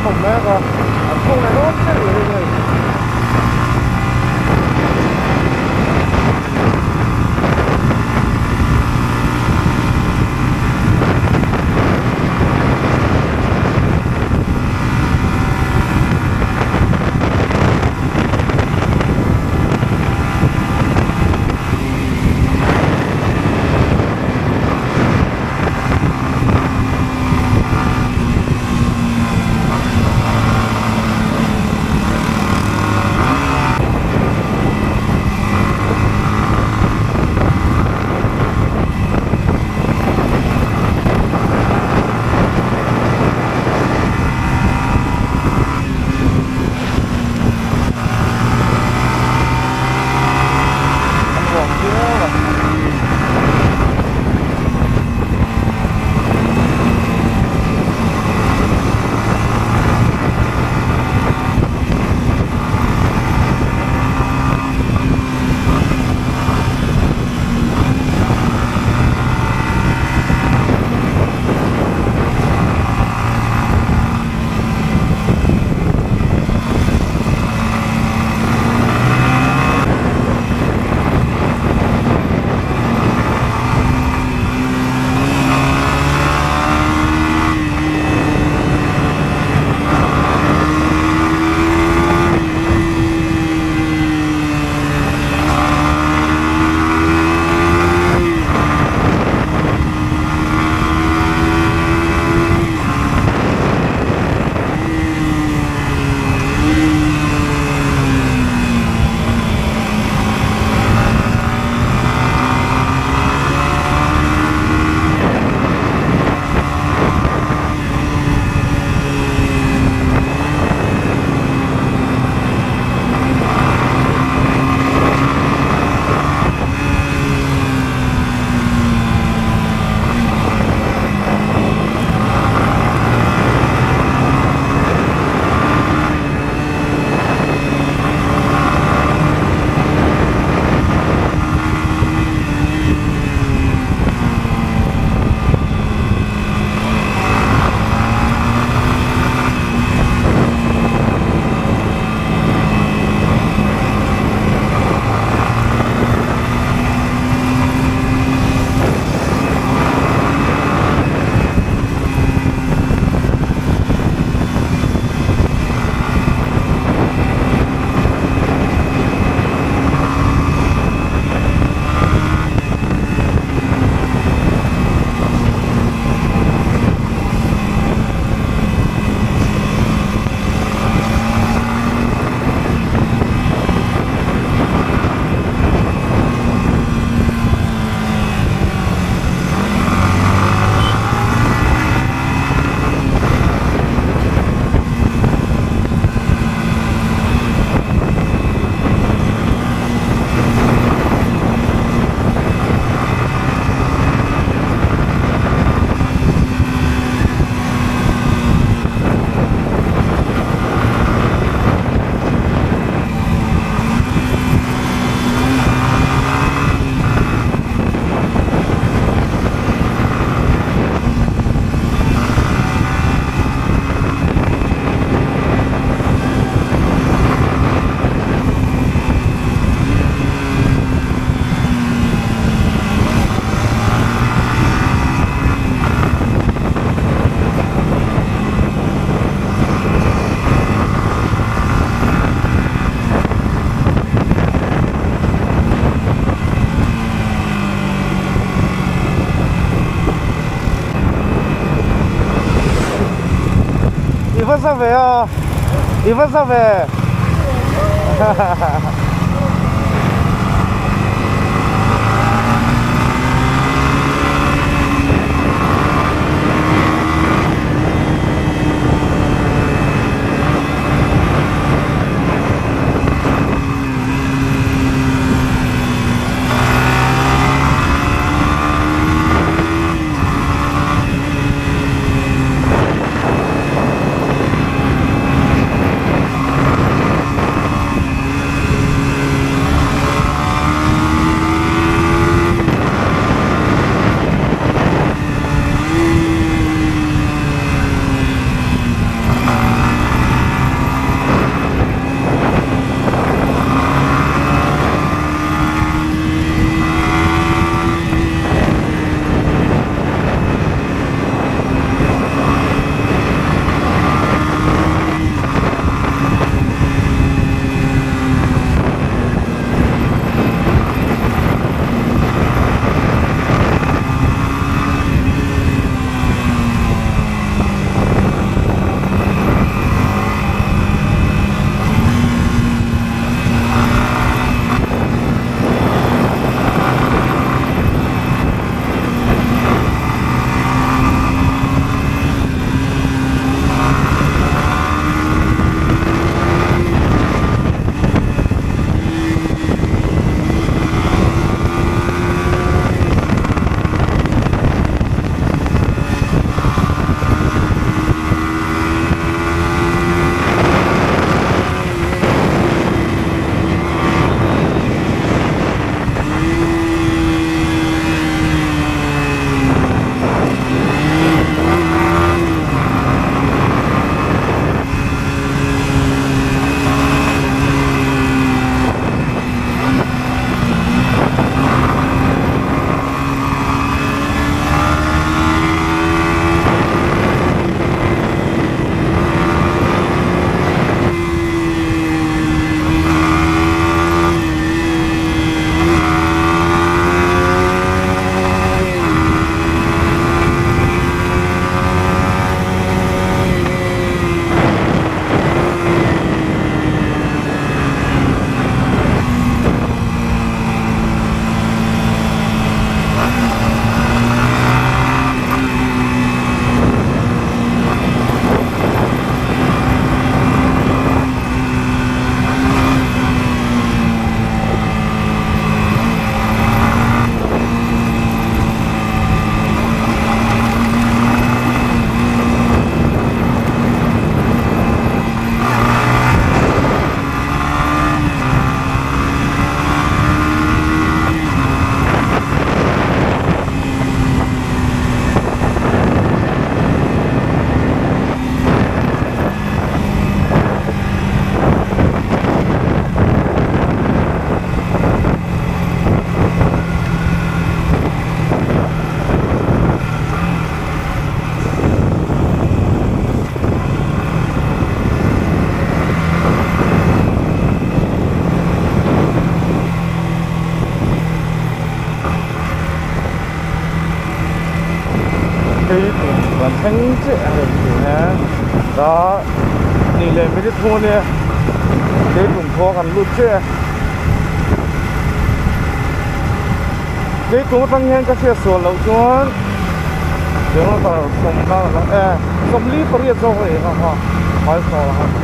an awm mek a, an chhuak leh dawn chiah ni rin hei. A nuam viau a. I va za ve a i va za ve Keitum kan thleng chiah a rem thin e dar hnih leh minute hung ania Keitum khua kan lut chiah e Keitum atang hian ka hriat sual loh chuan kilometer sawmna e sawmli pariat zawk a ni kha kha milestone ang a.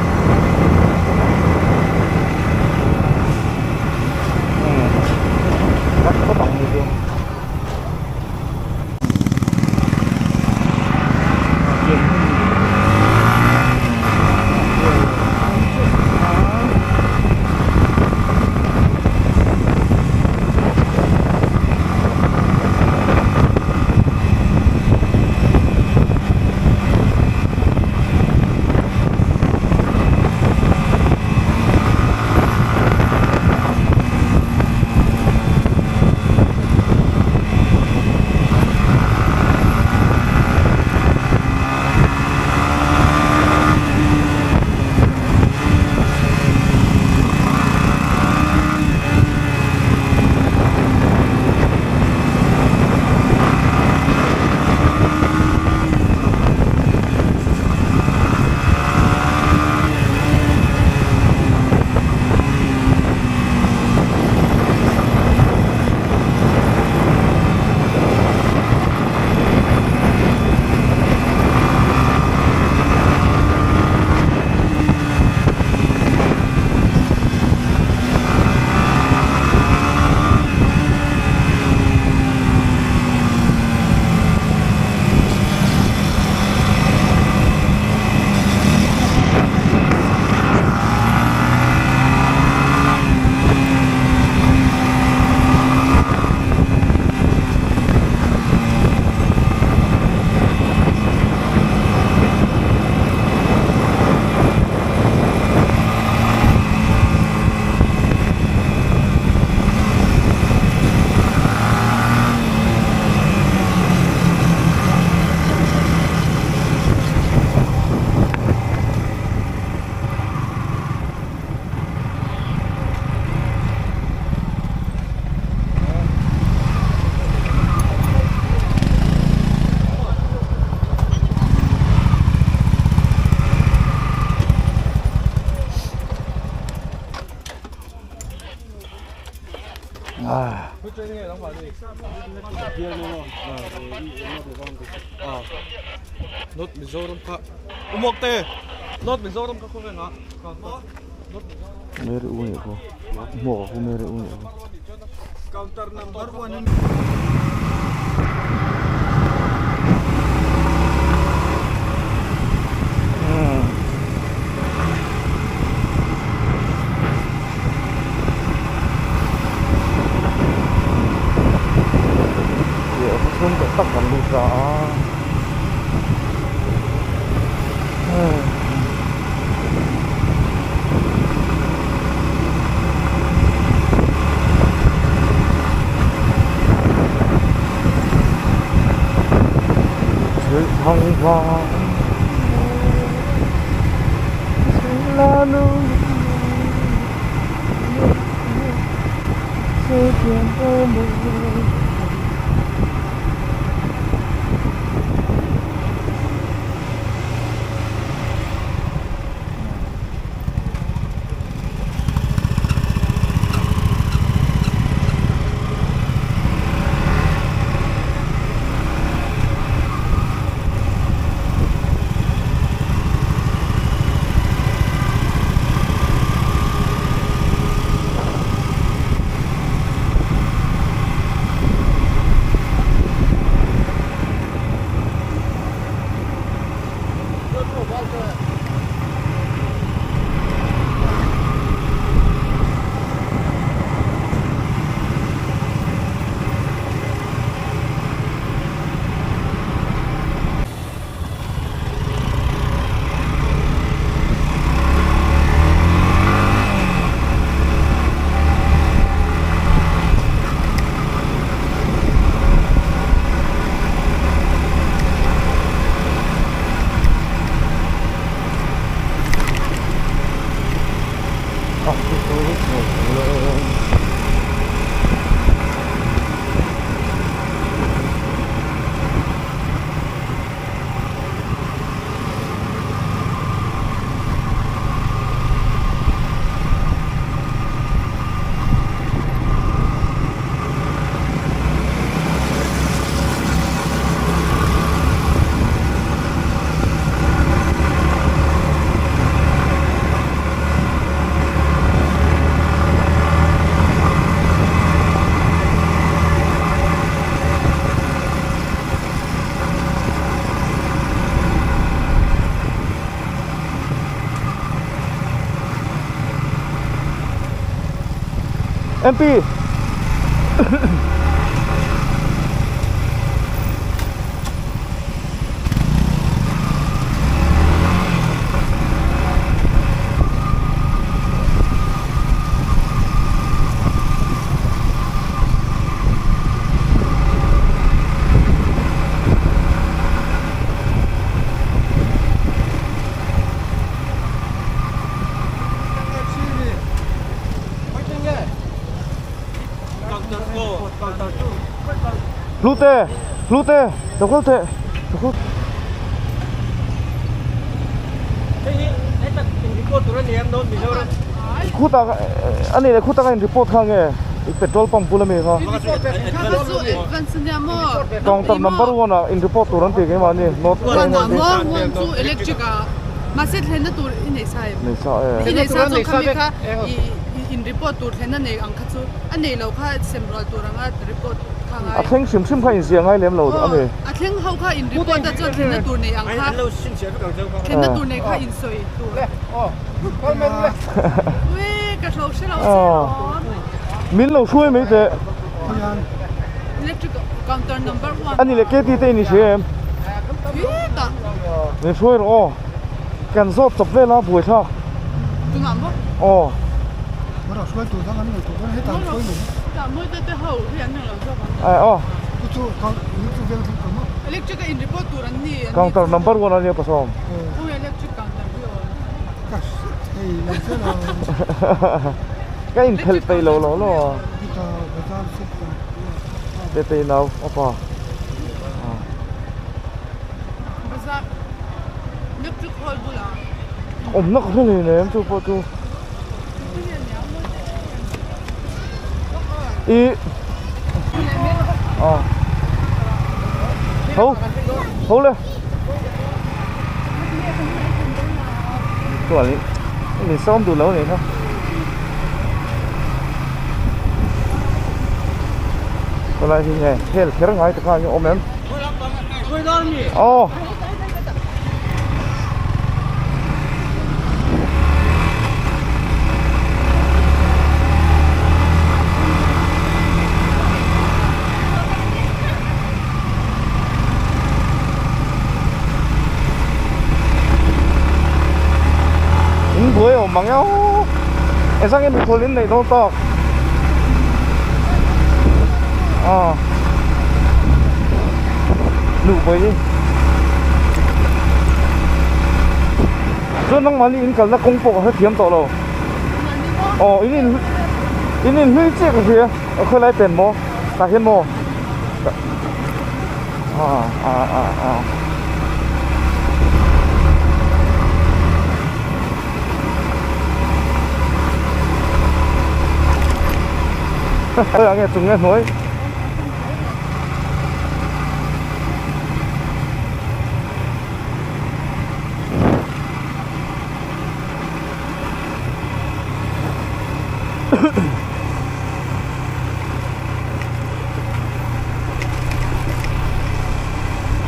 MP. Hlute Hlute lo kal teh lo kal Khutah a nih leh khutah ka in report kha nge petrol pump bul ami kha counter number one ah in report tur an ti keimahni north Mahse thlenna tur i nei sa em? Nei sa e. I nei sa chu khami kha i in report tur thlenna nei ang kha chu a nei lo kha sem rual tur anga report kha ngai. A thleng hrim hrim kha inziah ngai lem lo a ni. A thleng ho kha in report a chuan thlenna tur nei ang kha thlenna tur nei kha in sawi tur. Ui ka hlo hre lo che lawm. Min lo hruai mai teh. Electric counter number one. A ni leh KT te in i hria em? Khitah. Min hruai rawh aw. Kan zawt chawp vel a buai thlak. Tunah maw? Aw. Hmara hruai tur dang an nei tawh dawn hetah an hruai mai. Hetah mawi te te ho hi an ni lo zawk ang. Aih aw. Chu chu chu veng thleng tawh maw? Electric a in report tur an ni. Counter number one a nia pasawm. Ui electric counter hi aw. Ka hre thei lo che lo. Ka inphelh peih lo lo lo a. Tete nau apa. Awmna ka hre hlei nem chu pawh chu. I a ho ho le. Chuan in min sawm duh lo a nih kha. Khawlai hi nge hel kher ngai te khan hi awm em? Aw. In buai awm ang eo engzah nge mikhual in neih dawn tawk aw luh buai hi chuan nangmahni in kalna kawng pawh ka hrethiam tawh lo aw in in in inhlui chiah ka hria khawilai pen maw tah hian maw. Khawiah nge chung nge hnuai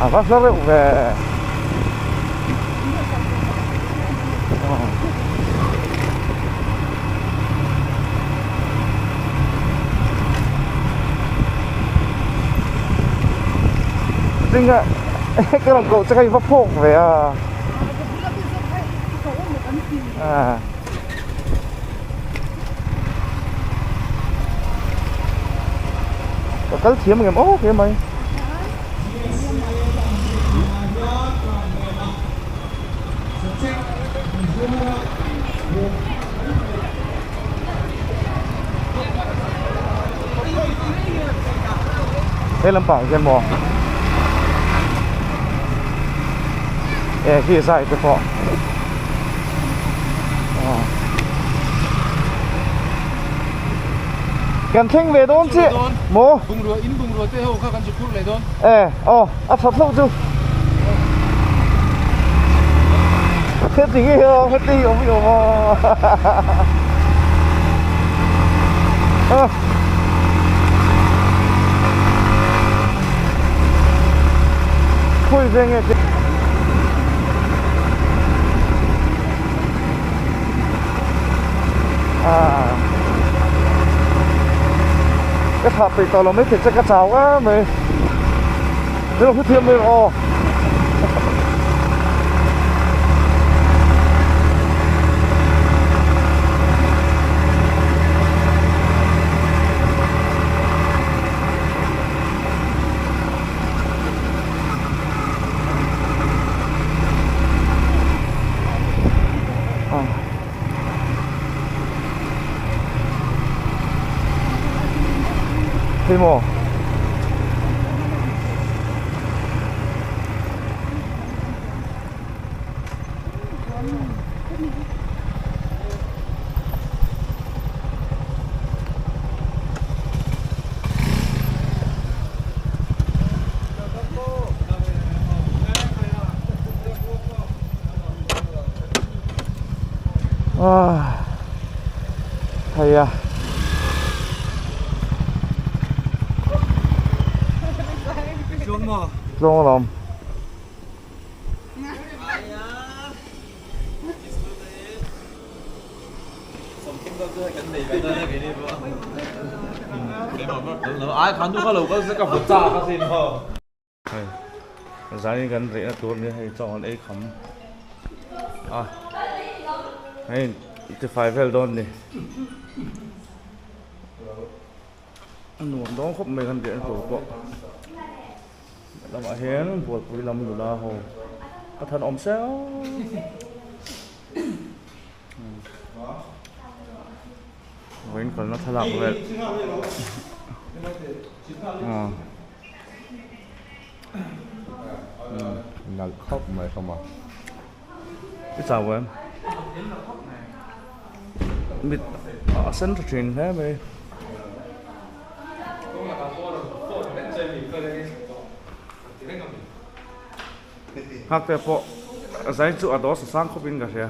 A va hla reuh ve. Tinga ka rawn koh che kha i va phawk ve a. Ka kal thiam ngem aw hle mai. He lampang hian maw eh khi zai te pawh. Kan thleng ve dawn chiah maw? Bungrua in bungrua te ho kha kan zu phur leh dawn. E aw a tha thlauh chu. Heti nge aw heti hi awm hi awm a. Khawi ve nge Ka thlah peih tawh lo mai thei che ka chau em mai. Min lo hrethiam mai rawh aw. Hei maw? Hei a. Tlawng alawm. Hei zanin kan rehna tur nia hei chaw an ei kham a hei tifai vel dawn ni a nuam dawn khawp mai kan rehna tur pawh lamah hian bualpui lam nula ho a than awm seuh vawiin kalna thlalak vel aw. Nalh khawp mai hlawm a. I chau em? Mit a sen tha thin hle mai. Nghak te pawh zai chu a dawh sa sang khawp in ka hria.